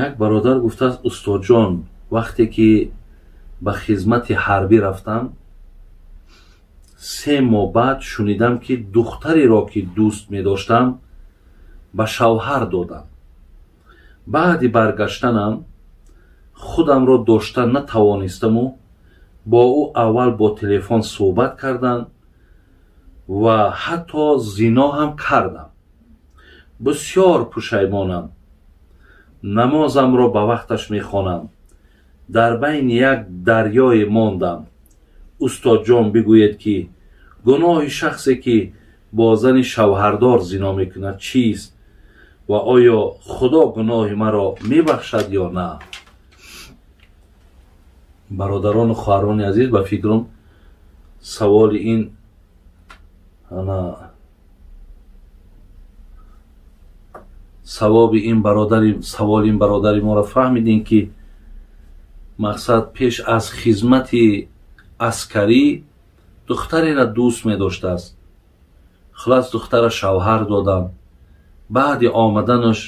Як бародар гуфтааст: устодҷон, вақте ки ба хизмати ҳарбӣ рафтам, 3 моҳ баъд шунидам, ки духтареро, ки дӯст медоштам, ба шавҳар додам. Баъди баргаштанам худамро дошта натавонистаму бо ӯ аввал бо телефон суҳбат кардам ва ҳатто зино ҳам кардам. Бисёр пушаймонам. Намозамро ба вақташ мехонам. Дар байни як дарёе мондам. Устодҷон, бигӯед, ки гуноҳи шахсе, ки бо зани шавҳардор зино мекунад, чист ва оё Худо гуноҳи маро мебахшад ё на? Бародарону хоҳарони азиз, ба фикрам, саволи ин ана савоби ин бародари саволи ин бародари моро фаҳмидем, ки мақсад пеш аз хизмати аскарӣ духтареро дӯст медоштааст. Хулас, духтара шавҳар додам. Баъди омаданаш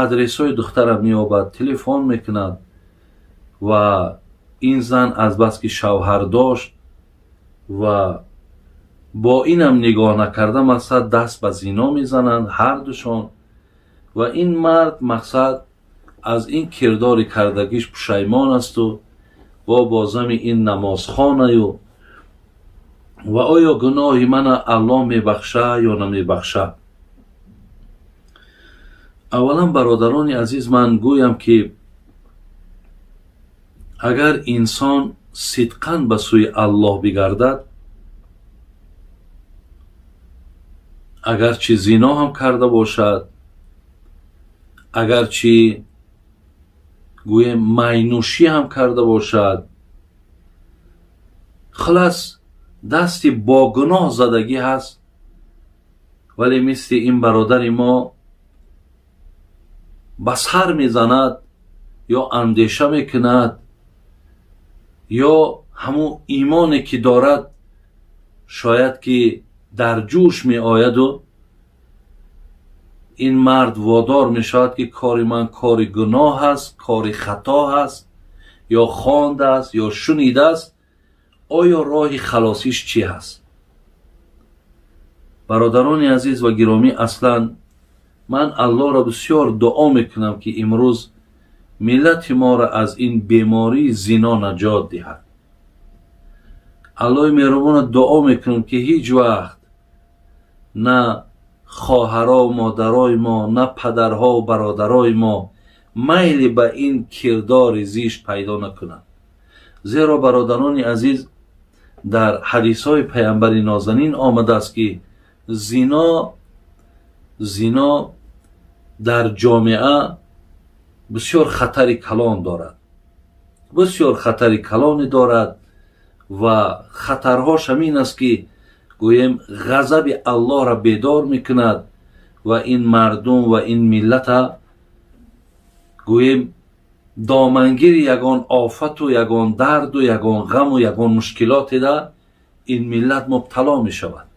адресҳои духтара меёбад, телефон мекунад ва ин зан азбаски шавҳар дошт ва бо инам нигоҳ накарда, мақсад, даст ба зино мезананд ҳардушон. Ва ин мард, мақсад, аз ин кирдори кардагиш пушаймон асту бо бозами ин намозхонаю ва оё гуноҳи мана Аллоҳ мебахша ё намебахша? Аввалан, бародарони азиз, ман гӯям, ки агар инсон сидқан ба сӯи Аллоҳ бигардад, агарчи зино ҳам карда бошад, агарчи гӯем майнӯшӣ ҳам карда бошад, хулас, дасти бо гуноҳ задагӣ ҳаст, вале мисли ин бародари мо ба сар мезанад ё андеша мекунад, ё ҳамун имоне, ки дорад, шояд ки дар ҷӯш меояду ин мард водор мешавад, ки кори ман кори гуноҳ аст, кори хато ҳаст, ё хондааст, ё шунидааст. Оё роҳи халосиш чӣ ҳаст? Бародарони азиз ва гиромӣ, аслан ман Аллоҳро бисёр дуо мекунам, ки имрӯз миллати моро аз ин бемории зино наҷот диҳад. Аллоҳи меҳрубона дуо мекунам, ки ҳеҷ вақт на хоҳарову модарои мо, на падарҳову бародарои мо майли ба ин кирдори зишт пайдо накунанд. Зеро, бародарони азиз, дар ҳадисҳои паямбари нозанин омадааст, ки зино дар ҷомеа бисёр хатари калон дорад, бисёр хатари калоне дорад ва хатарҳош ҳамин аст, ки гӯем ғазаби Аллоҳро бедор мекунад ва ин мардум ва ин миллата гӯем домангири ягон офату ягон дарду ягон ғаму ягон мушкилотеда ин миллат мубтало мешавад.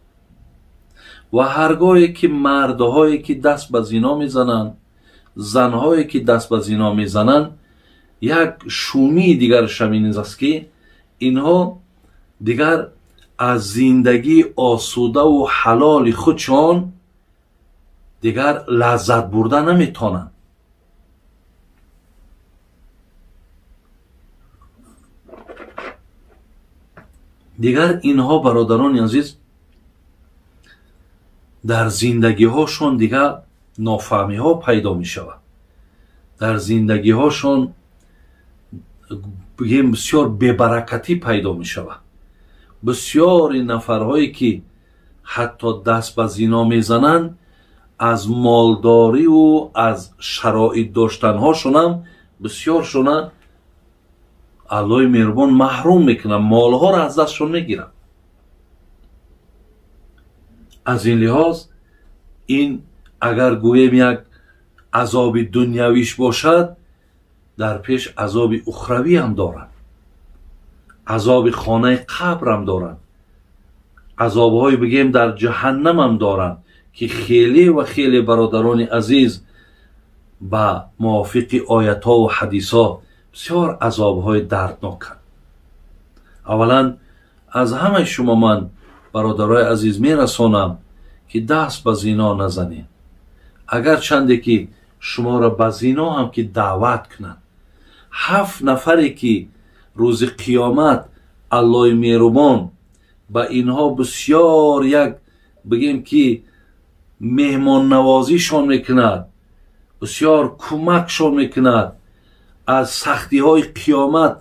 Ва ҳаргоҳе ки мардҳое, ки даст ба зино мезананд, занҳое, ки даст ба зино мезананд, як шумии дигараш ҳамин аст, ки инҳо дигар аз зиндагии осудаву ҳалоли худшон дигар лаззат бурда наметавонанд. Дигар инҳо, бародарони азиз, дар зиндагиҳошон дигар нофаҳмиҳо пайдо мешавад, дар зиндагиҳошон бигем бисёр бебаракатӣ пайдо мешавад. Бисёри нафарҳое, ки ҳатто даст ба зино мезананд, аз молдориву аз шароит доштанҳошонам бисёршона Аллоҳи меҳрубон маҳрум мекунад, молҳоро аз дастшон мегирад. Аз ин лиҳоз ин агар гӯем як азоби дунявиш бошад, дар пеш азоби ухравиам дорад, азоби хонаи қабрам доранд, азобҳое бигем дар ҷаҳаннамам доранд, ки хеле ва хеле, бародарони азиз, Ба мувофиқи оятҳову ҳадисҳо бисёр азобҳои дардноканд. Аввалан, аз ҳамаи шумо ман, бародарои азиз, мерасонам, ки даст ба зино назанед. Агарчанде ки шуморо ба зино ҳам ки даъват кунанд. Ҳафт нафаре ки рӯзи қиёмат Аллоҳи меҳрубон ба инҳо бисёр, як бигем ки, меҳмоннавозишон мекунад, бисёр кӯмакшон мекунад, аз сахтиҳои қиёмат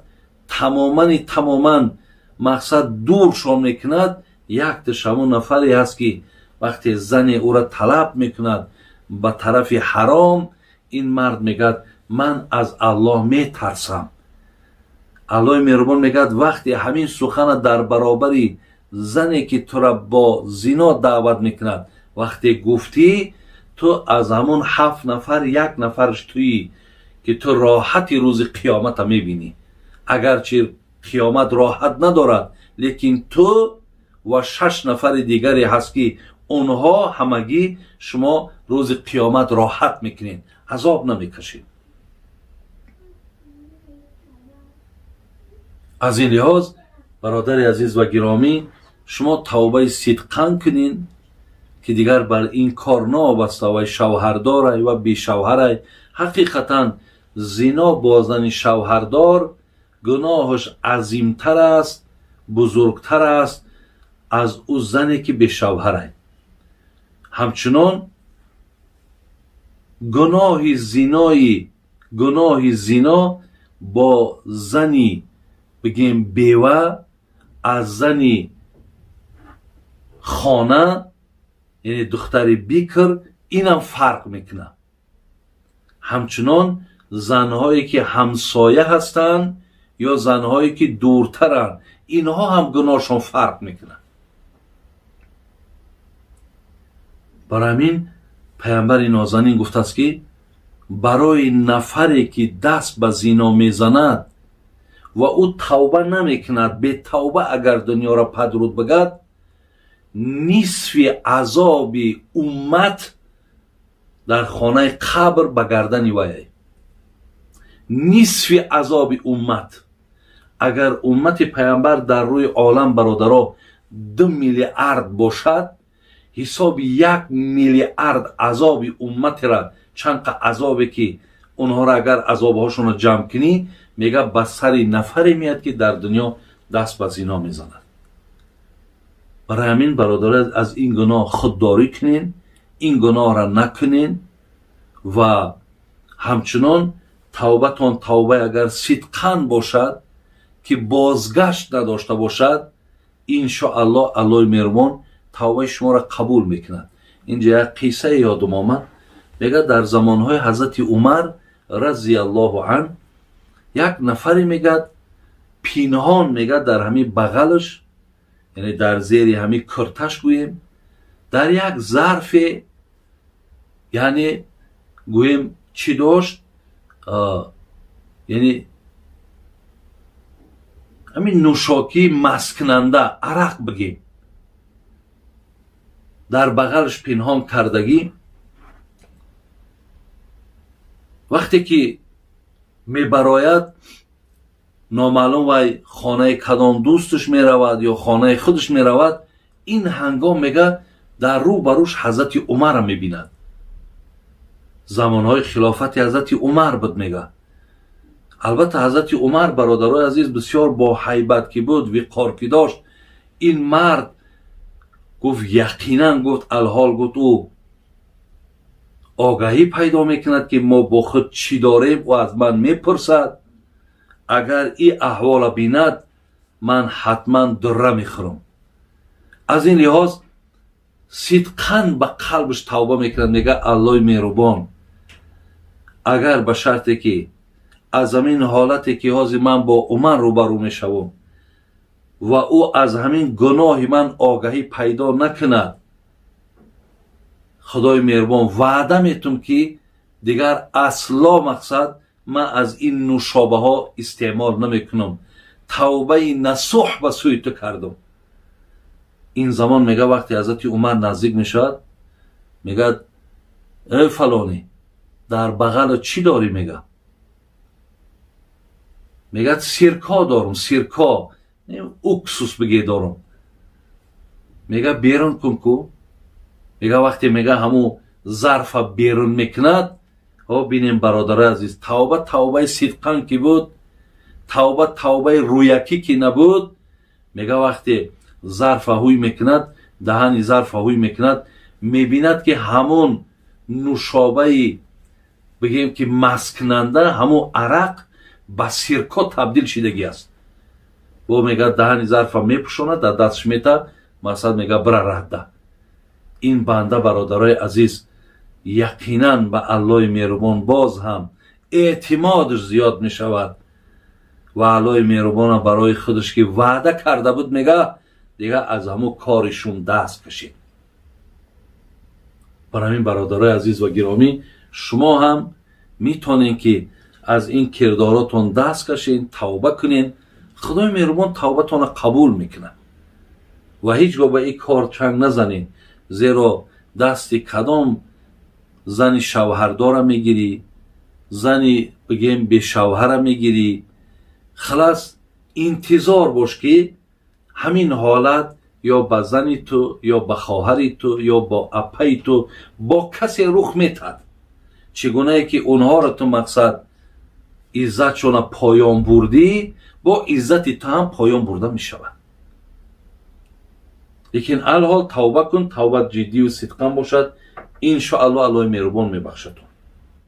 тамомани тамоман, мақсад, дуршон мекунад. Якташ ҳамон нафаре ҳаст, ки вақте зане ӯра талаб мекунад ба тарафи ҳаром, ин мард мегӯяд: «Ман аз Аллоҳ метарсам». Аллоҳи меҳрубон мегӯяд: «Вақте ҳамин сухана дар баробари зане, ки тура бо зино даъват мекунад, вақте гуфтӣ, ту аз ҳамон ҳафт нафар як нафарш туӣ, ки ту роҳати рӯзи қиёмата мебинӣ». Агарчи қиёмат роҳат надорад, лекин ту ва шаш нафари дигаре ҳаст, ки онҳо ҳамагӣ шумо рӯзи қиёмат роҳат мекунед, азоб намекашед. Аз ин лиҳоз, бародари азиз ва гиромӣ, шумо тавбаи сидқан кунед, ки дигар бар ин кор новобаста вай шавҳардорай ва бешавҳарай. Ҳақиқатан, зино бо зани шавҳардор гуноҳаш азимтар аст, бузургтар аст аз ӯ зане, ки бешавҳарай. Ҳамчунон гуноҳи зино бо зани, бигем, бева аз зани хона, яъне духтари бикр, инам фарқ мекунад. Ҳамчунон занҳое, ки ҳамсоя ҳастанд ё занҳое, ки дуртаранд, инҳо ҳам гуноҳшон фарқ мекунад. Барои ҳамин паямбари нозанин гуфтааст, ки барои нафаре, ки даст ба зино мезанад ва ӯ тавба намекунад, бетавба агар дунёро падруд бигад, нисфи азоби уммат дар хонаи қабр ба гардани вай. Нисфи азоби уммат. Агар уммати паямбар дар рӯи олам, бародаро, 2 миллиард бошад, ҳисоби 1 миллиард азоби умматера, чанд қа азобе ки онҳоро агар азобҳошонро ҷамъ кунӣ, мега, ба сари нафаре меяд, ки дар дунё даст ба зино мезанад. Барои ҳамин, бародаро, аз ин гуноҳ худдорӣ кунен, ин гуноҳро накунен ва ҳамчунон тавбатон тавбаи агар сидқан бошад, ки бозгашт надошта бошад, иншоаллоҳ, Аллоҳи меҳрубон тавбаи шуморо қабул мекунад. Инҷа як қиссае ёдум омад. Мегӯяд, дар замонҳои ҳазрати Умар разияллоҳу ан як нафаре, мегӯяд, пинҳон, мегӯяд, дар ҳамин бағалаш, яъне дар зери ҳамин курташ, гӯем, дар як зарфе, яъне гӯем, чӣ дошт, яъне ҳамин нӯшокии масткунанда, арақ бигем, дар бағалаш пинҳон кардагӣ. Вақте ки мебарояд, номаълум вай хонаи кадом дӯсташ меравад ё хонаи худаш меравад. Ин ҳангом, мега, дар рӯ ба рӯш ҳазрати Умарро мебинад. Замонҳои хилофати ҳазрати Умар буд, мега. Албатта, ҳазрати Умар, бародарои азиз, бисёр бо ҳайбат ки буд, виқор ки дошт. Ин мард гуфт: «Яқинан, гуфт, алҳол, гуфт, ӯ огаҳӣ пайдо мекунад, ки мо бо худ чӣ дорем. Ӯ аз ман мепурсад. Агар ин аҳвола бинад, ман ҳатман дурра мехӯрам». Аз ин лиҳоз сидқан ба қалбаш тавба мекунад. Мега: «Аллои меҳрубон, агар ба шарте ки аз ҳамин ҳолате, ки ҳозир ман бо Умар рӯбарӯ мешавам ва ӯ аз ҳамин гуноҳи ман огаҳӣ пайдо накунад, Худои меҳрубон, ваъда метум, ки дигар асло, мақсад, ман аз ин нӯшобаҳо истеъмол намекунам. Тавбаи насӯҳ ба сӯи ту кардам». Ин замон, мега, вақте ҳазрати Умар наздик мешавад, мегӯяд: «Э фалонӣ, Дар бағала чӣ дорӣ? Мега. Мегӯяд: «Сирко дорум, сирко, уксус бигӣ, дорум». Мега: «Берун кун ку». Мега, вақте, мега, ҳамун зарфа берун мекунад, о, бинем, бародарои азиз, тавба тавбаи сидқан ки буд, тавба тавбаи рӯякӣ ки набуд. Мега, вақте зарфа ҳуй мекунад, даҳани зарфа ҳуй мекунад, мебинад, ки ҳамон нушобаи, бигем ки, масткунанда, ҳамон арақ ба сирко табдил шидагӣ аст. Бо, мега, даҳани зарфа мепӯшонад, дар дастш мета. Мақсад, мега, бира радда. Ин банда, бародарои азиз, яқинан ба Аллои меҳрубон боз ҳам эътимодаш зиёд мешавад ва Аллои меҳрубона барои худаш ки ваъда карда буд, мега, дига аз ҳамун кори шум даст кашид. Бар ҳамин, бародарои азиз ва гиромӣ, шумо ҳам метонед, ки аз ин кирдоротон даст кашед, тавба кунед. Худои меҳрубон тавбатонро қабул мекунад ва ҳеҷ гоҳ ба ин кор чанг назанед, зеро дасти кадом зани шавҳардора мегирӣ, зани, бигем, бешавҳара мегирӣ, халас, интизор бош, ки ҳамин ҳолат ё ба зани ту, ё ба хоҳари ту, ё бо апаи ту, бо касе рух метаҳад. Чӣ гунае ки онҳоро ту, мақсад, иззатшона поён бурдӣ, бо иззати ту ҳам поён бурда мешавад. Лекин алҳол тавба кун, тавбат ҷиддию сидқан бошад, иншоалло, Аллоҳи меҳрубон мебахшадтон.